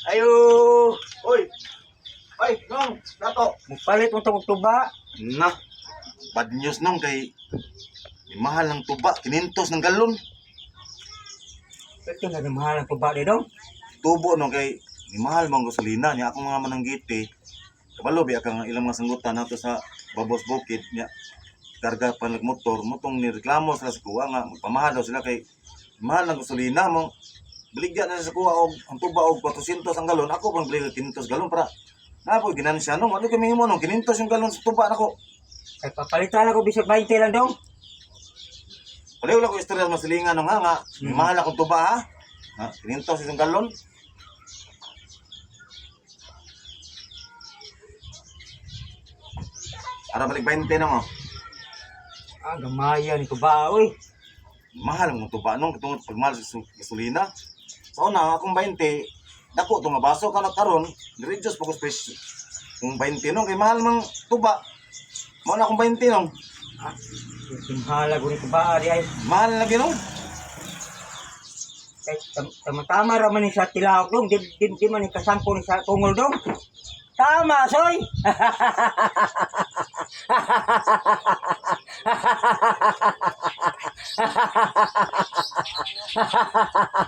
Ayo! Oy! Ay, nong, dato. Mupalit mo tong tuba. Na, bad news nong kay ni mahal ng tuba, 500 ng galon. Ito na mahal ang tuba di dong. Tubo nong kay ni mahal mang gasolina niya akong mga mananggiti. Kabalo biya ka nga ilang mga sanggutan nato sa Babos Bukid niya karga pa ng motor motong nireklamo sila sa kuha nga magpamahal daw sila kay mahal ng gasolina mo baligya na sa kuha og ang tuba og 400 ang galon. Ako pang baligya 500 galon para napo ginansya nong ano kami mo nong 500 yung galon sa tuba nako. Kay papalitan ako bisag 20 lang dong. Wala wala ko istorya sa masilingan nung nga nga. May mahal akong tuba ha. Ha, 500 isang galon. Ara balik 20 na mo. Ah, gamaya ni tuba oy. Mahal mong tuba nung tungod pagmahal sa gasolina. Sa una akong 20, dako to nga baso ka na karon, ni-reduce pa ko sa presyo. Kung 20 nung kay mahal mang tuba. Mao na akong 20 nung. Ah, simhala ko ni tuba di ay. Mahal lagi nung. Kay tama-tama ra man ni sa tilaok dong. Di man ni kasampo ni sa tungol dong. Tama, soy.